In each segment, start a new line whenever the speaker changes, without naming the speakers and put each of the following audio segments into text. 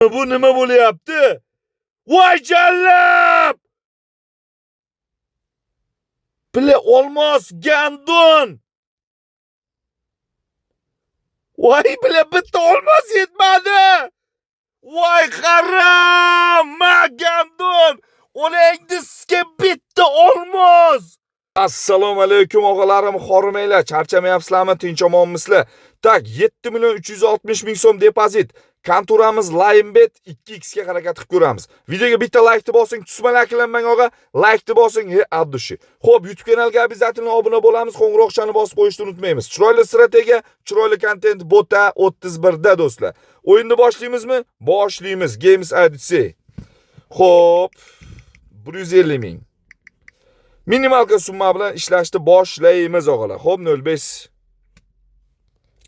Bu nima bo'lyapti? Voy jallab! Bila olmos gandon. Voy bila bitta olmos yetmadi. Voy harom, ma gandon. Onangni sizga bitta olmos. Assalomu alaykum og'alarim, hormanglar, charchamayapsizlarmi, tinch omonmisizlar? Tak, 7 million 360 ming so'm depozit. Konturamiz Linebet 2x ga harakat qilib ko'ramiz. Videoga bitta like bosing, tusmalaklanmang og'a, like bosing, he abdushi. Xo'p, YouTube kanalga обязательно obuna bo'lamiz, qo'ng'iroqchani bosib qo'yishni unutmaymiz. Chiroyli strategiya, chiroyli kontent bota 31 da do'stlar. O'yinni boshlaymizmi? Boshlaymiz. Games Odyssey. Xo'p, 150 ming. Minimalka summa bilan ishlashni boshlaymiz og'alar. Xo'p, 05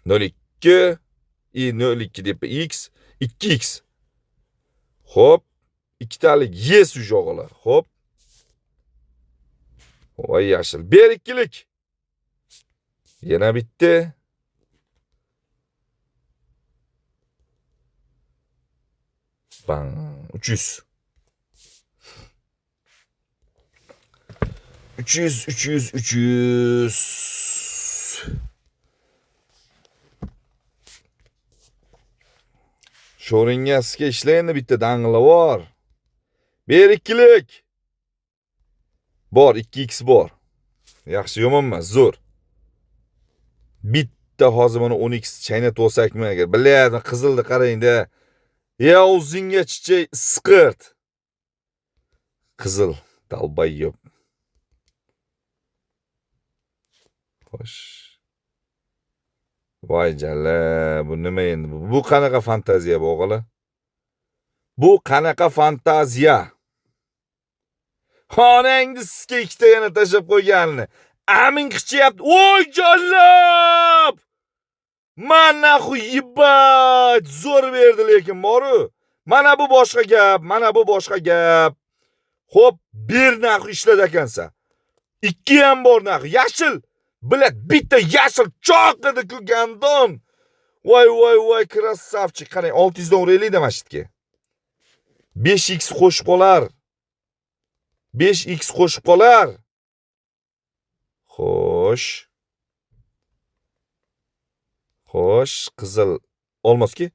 02 i 02 deb x 2x. Xo'p, ikkitalik yes uj og'alar. Xo'p. Voy yashil. Ber ikkilik. Yana bitta. Bang 300. 300 300 300. Sho'ringga sizga ishla endi bitta dang'ila. Ber ikkilik. Bor, 2x bor. Yaxshi, yomon emas, zo'r. Bitta hozir mana 10x chaynatib olsakmi agar. Bilyapti, qizilni qarang-da. Ya o'zingga chichak isqirt. Qizil, dalbayob. Xo'sh. Voy jalla, bu nima endi bu? Bu qanaqa fantaziya bu o'g'li? Bu qanaqa fantaziya? Xonangni sizga ikkita yana tashlab qo'yganini. Amin qichyapti. Voy jallab! Mana ебать, zo'r berdi lekin boru. Mana bu boshqa gap, mana bu boshqa gap. Xo'p, bir naxu ishladi ekansan. Ikki ham bor naxu. Yashil. Bilat bitta yashil choq edi-ku gandon. Voy voy voy красавчик. Qarang, 600 dan uraylik-da mana shu yerga. 5x qo'shib qolar. 5x qo'shib qolar. Xo'sh. Xo'sh, qizil olmaski.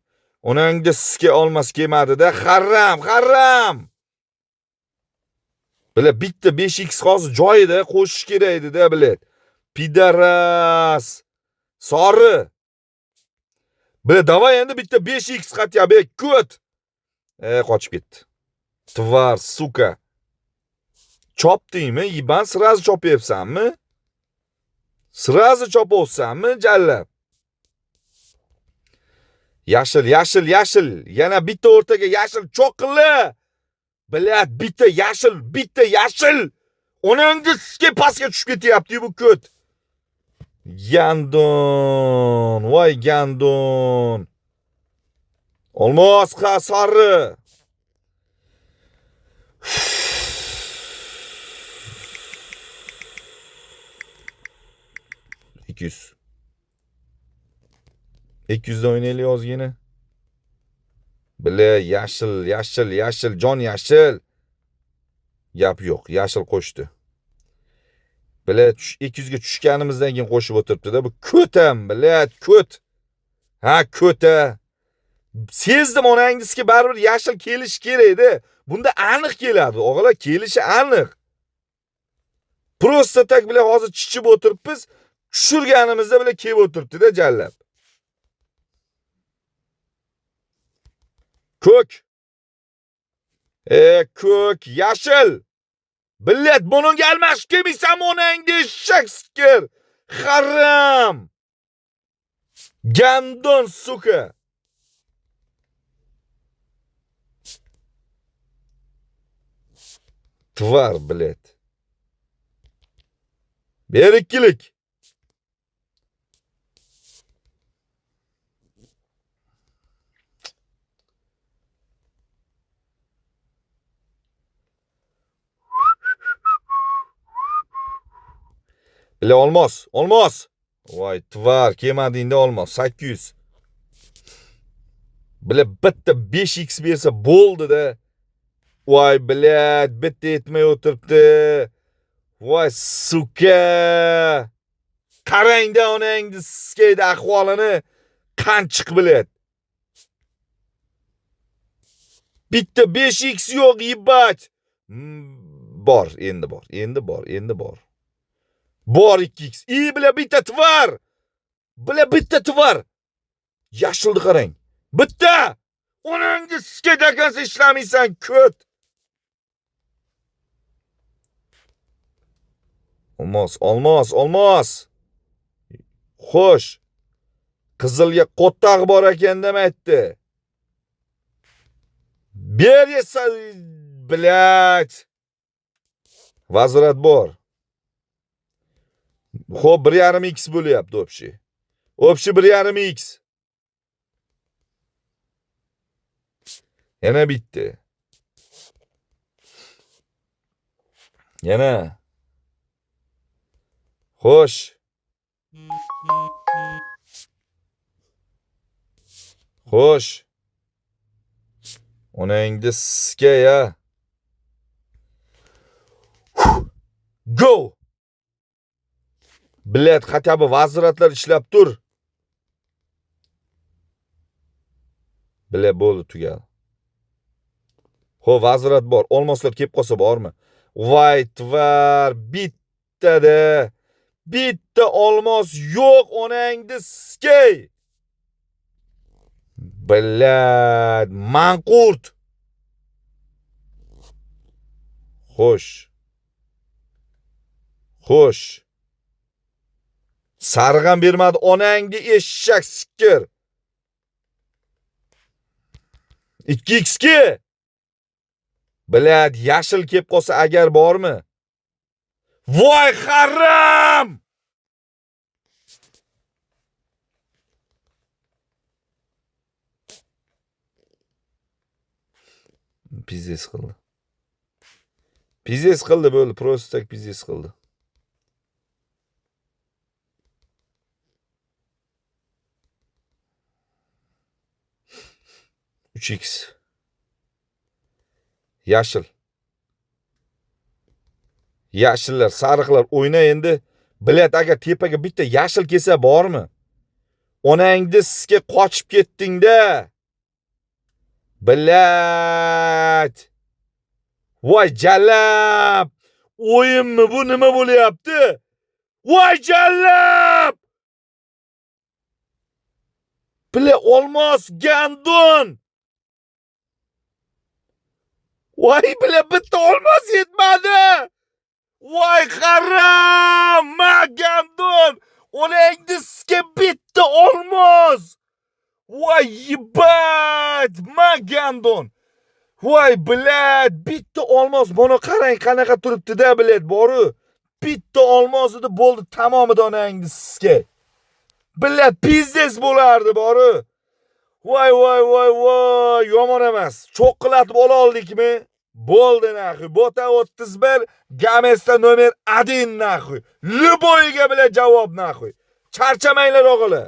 Onangda sizga olmas kelmadi-da. Haram, haram. Bila bitta 5x hozir joyida qo'shish kerak edi-da, bilet. Pidaras. Sori. Bila давай endi bitta 5x хотя бы ko't. Qochib ketdi. Тварь, сука. Chopdingmi? Iban сразу chopyapsanmi? Сразу chopyapsanmi, jallab? Yashil, yashil, yashil. Yana bitta o'rtaga yashil cho'qili. Bilat, bitta yashil, bitta yashil. Onangni sizga pastga tushib ketyapti bu ko't. Gandon, voy gandon. Olmos sari. $200. 200 dan o'ynaylik ozgina. Bila yashil, yashil, yashil, jon yashil. Gap yo'q, yashil qo'shdi. Bila 200 ga tushganimizdan keyin qo'shib o'tiribdi-da. Bu ko'tam, bilat, ko't. Ha, ko'ta. Sezdim onangizga baribir yashil kelishi kerak edi. Bunda aniq keladi, o'g'lar, kelishi aniq. Prosta tak bila hozir chichib o'tiribmiz, tushirganimizda bila kelib o'tiribdi-da jallab. Ko'k. Ko'k, yashil. Billat, bunga almashib kelmaysan onangni eshak sikir. Haram. Gandon, сука. Тварь, блядь. Ber ikkilik. Bila olmos, olmos. Voy, tvar, kelmadingda olmos. 800. Бля, bitta 5x bersa bo'ldi-da. Voy, блядь, bitta yetmay o'tiribdi. Voy, сука. Qarangda onangni siskaydi ahvolini. Qanchiq, блядь. Bitta 5x yo'q, ебать. Bor, endi bor, endi bor, endi bor. Bor 2x. I, бля, bitta тварь. Бля, bitta тварь. Yashilni qarang. Bitta! Onangni siskaydi ekansan, ishlamaysan, ko't. Olmos, olmos, olmos. Xo'sh. Qizilga qo'ttaq bor ekan deb aytdi. Ber esa, блядь. Возврат bor. Xo'p, 1.5x bo'lyapti общий. Общий 1.5x. Yana bitta. Yana. Xo'sh. Xo'sh. Onangni siska ya. Go! Блядь, хотя бы возврат lar ishlab tur. Бля, bo'ldi, tugadi. Xo'p, возврат bor. Olmoslar kelib qolsa bormi? Voy, тварь, bittada. Bitta olmos yo'q, onangni siskay. Блядь, manqurt. Xo'sh. Xo'sh. Sariq ham bermadi, onangni eshak sikir. 2x ga. Блядь, yashil kelib qolsa agar bormi? Voy harom! Пиздец qildi. Пиздец qildi bo'ldi, просто так пиздец qildi. 3x. Yashil. Yashillar, sariqlar o'yna endi. Блядь, agar tepaga bitta yashil kelsa bormi? Onangni sizga qochib ketding-da. Блядь. Voy jalab. O'yinmi bu, nima bo'lyapti? Voy jalab. Бля, olmos гандон. Voy, бля, bitta olmos yetmadi. Voy harom, гандон. Onangni sizga bitta olmos. Voy ебать, гандон. Voy, блядь, bitta olmos. Mana qarang qanaqa turibdi-da, блядь, boru. Bitta olmos edi, bo'ldi, tamomida onangni sizga. Блядь, пиздец bo'lardi boru. Voy, voy, voy, voy, yomon emas. Cho'qqilatib ola oldikmi? Bo'ldi нахуй. Bota 31, Gamesta nomer 1 нахуй. Любой ga, блядь, javob нахуй. Charchamanglar, o'g'li.